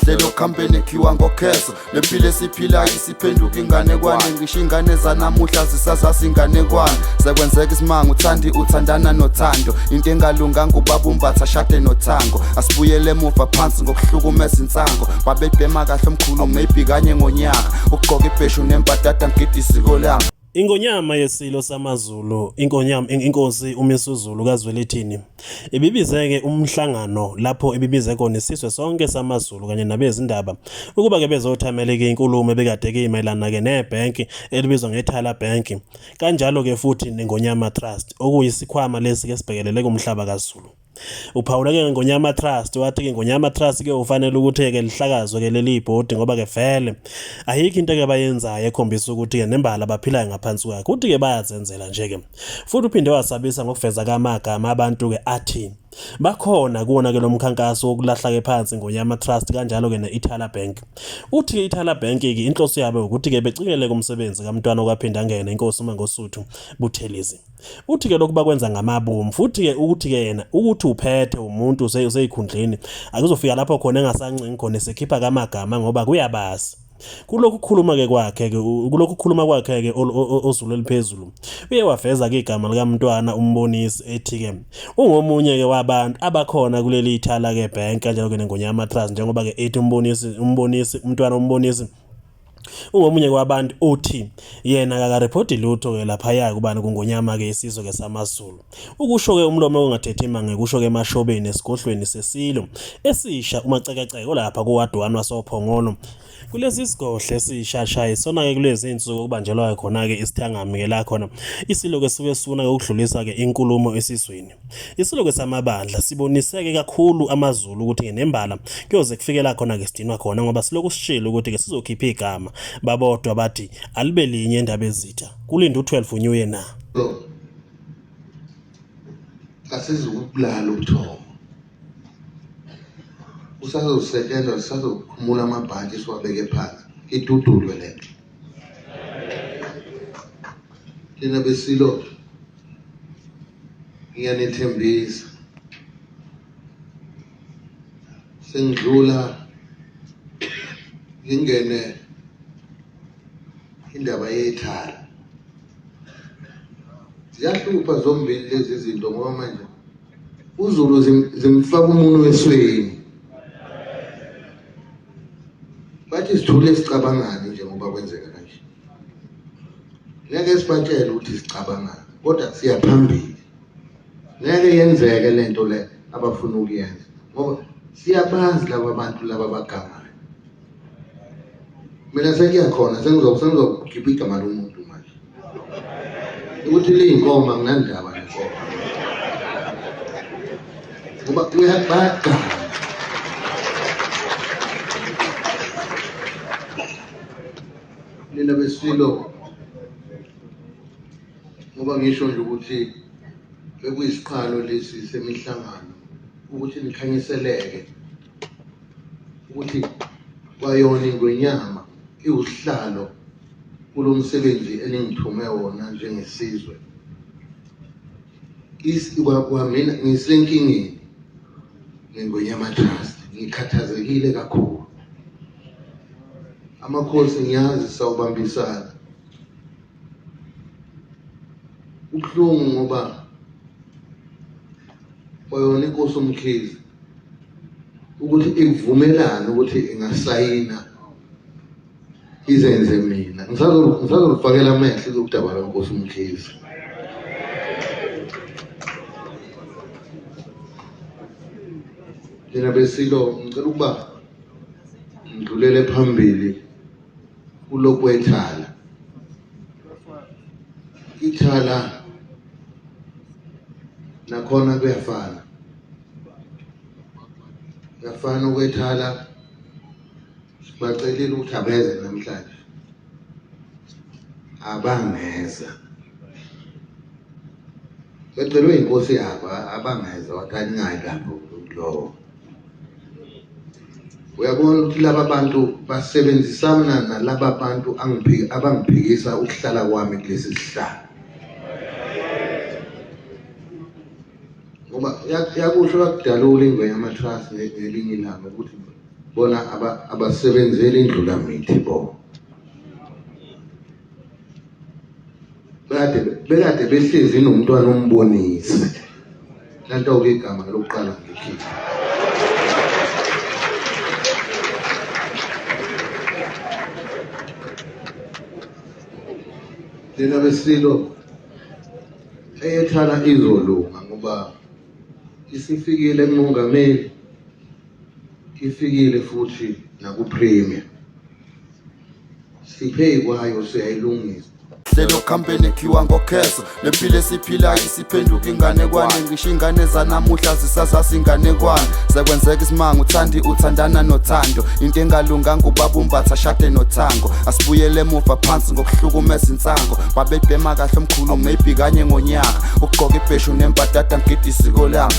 Kahle lokuhambeni ekhiwa ngokhezo. Lempilo esiphilayo isiphenduka inganekwane. Ngisho ingane zanamuhla zisazazi inganekwane. Sekwenzeka isimanga uthandi uthandana nothando. Into engalunganga ubaba uMbatha ashade nothango. Asibuyele emuva phansi ngokuhlukumeza insango. Babebhema kahle omkhulu maybe kanye ngonyaka. Ukugqoka ibheshu nembadada ngigida isiko lami. Ingonyama yeSilo samaZulu, iNkonyama, iNkosi uMisuzulu kaZwelithini, ibibize-ke umhlangano lapho ibibize khona isizwe sonke samaZulu kanye nabezindaba ukuba-ke bezothamela-ke inkulumo ebikade-ke imayelana-ke nebhenki elibizwa ngeThala Bank, kanjalo-ke futhi neNgonyama Trust, okuyisikhwama lesi-ke esibhekelele kumhlaba kaZulu. Uphawule-ke ngeNgonyama Trust wathi-ke Ngonyama Trust ke ufanele ukuthi-ke lihlakazwe-ke leli bhodi ngoba-ke vele ayikho into eke bayenzayo ekhombisa ukuthi-ke nembala baphilayo ngaphansi kwakhe. Uthi-ke bayazenzela nje-ke. Futhi uphinde wasabisa ngokuveza kamagama abantu-ke athi bakhona kuwona-ke lo mkhankaso wokulahla-ke phansi Ngonyama Trust kanjalo-ke ne-Ithala Bank. Uthi-ke Ithala Bank-ke inhloso yabo ukuthi-ke becikele kumsebenzi kaMntwana okwaPhindangene inkosi uMangosuthu Buthelezi. Uthi-ke lokhu bakwenza ngamabomu futhi-ke ukuthi-ke yena ukuthi uphethe umuntu useyikhundleni akuzofika lapho khona engasancengi khona esekhipha kamagama ngoba kuyabazi. Kulokhu kukhuluma-ke kwakhe-ke kulokhu kukhuluma kwakhe-ke ozulu eliphezulu uye waveza-ke igama likaMntwana uMbonisi ethi-ke ungomunye-ke wabantu abakhona kuleli thala-ke bank kanjalo-ke neNgonyama Trust njengoba-ke ethi uMbonisi uMbonisi uMntwana uMbonisi Ungomunye kwabantu uthi yena akakarepoti lutho-ke laphaya kubani kuNgonyama-ke isizwe-ke samaZulu. Ukusho-ke umlomo ongathethi mange kusho-ke emashobeni esigodlweni seSilo esisha uMacekeceke lapha kuwadi 1 wasoPhongolo. Kulesi sigodlo esisha sha isona-ke kulezi zinsuku okubanjelwa khona-ke isithangami-ke la khona iSilo-ke suke sifuna-ke ukudlulisa-ke inkulumo esizweni. Isiluke samabandla siboniseke kakhulu amaZulu ukuthi nembala kuyoze kufike la khona ke sidinwa khona ngoba siloku sishilo ukuthi ke sizokhipha igama babodwa bathi alibe linye indaba ezitha kulinde u12 unyuye na. Asizukubulala ubuthongo, kusazosetshenzwa, sisazokhumula amabhantshi siwabeke phansi, idudulwe le nto. Thina besilo Ngiyanethembisa sengidlula ngingene indaba yethala. Ziyahlupha zombili lezi zinto ngoba manje uZulu zimfaka umunwe esweni. Bathi sithule sicabangani njengoba kwenzeka kanje. Ngeke sibatshele ukuthi sicabangani kodwa siya phambili. Ngeke yenzeke lento le abafuna ukuyenza ngoba siyabazi laba bantu laba bagangayo. Mina sengiyakhona sengizokhipha igama lomuntu manje. Ukuthi liyinkomo anginandaba nenkomo. Ngoba bayaganga. Nina beSilo ngoba ngisho nje ukuthi bekuyisiqalo lesi semihlangano ukuthi nikhanyiseleke ukuthi kwayona ingwenyama iwusihlalo kulo msebenzi eningithume wona njengesizwe. Kwamina ngisenkingeni ngeNgonyama Trust, ngikhathazekile kakhulu. Amakhosi ngiyazi sawubambisana. Kubuhlungu ngoba kwayona inkosi uMkhize ukuthi ikuvumelane ukuthi ingasayina izenze mina ngisazolufakela amehlo udaba lwenkosi uMkhize. Nina beSilo ngicela ukuba ngidlulele phambili kulokwethala. Ithala nakhona kuyafana, kuyafana ukwethala. Sibacelile ukuthi abeze namhlanje, abangeza. Becelwe inkosi yabo abangeza, wathi aningayi lapho kulowo. Uyabona ukuthi laba bantu basebenzisana nalaba bantu abangiphikisa ukuhlala kwami kulesi sihlalo. Ngoba yakusho yakudalula ingwenyama trust ngelinye ilanga ukuthi Bona abasebenzeli indlulamithi bo. Bekade bekade behlezi nomntwana umbonisi. Nanto-ke igama lokuqala ngikhipha. Nina besilo eyethala izolunga ngoba isifikile kumongameli ifikile futhi nakupremier siphe kwayo siyayilungisa. Hlelo company khiwa ngokhezo lempilo esiphilayo isiphenduka inganekwane ngisho ingane zanamuhla zisazazi inganekwane sekwenzeka isimanga uthandi uthandana nothando into engalunganga ubaba umbatha ashade nothango asibuyele emuva phansi ngokuhlukumeza insango babebhema kahle omkhulu maybe kanye ngonyaka ukugqoka ibheshu nembadada ngigida isiko lami.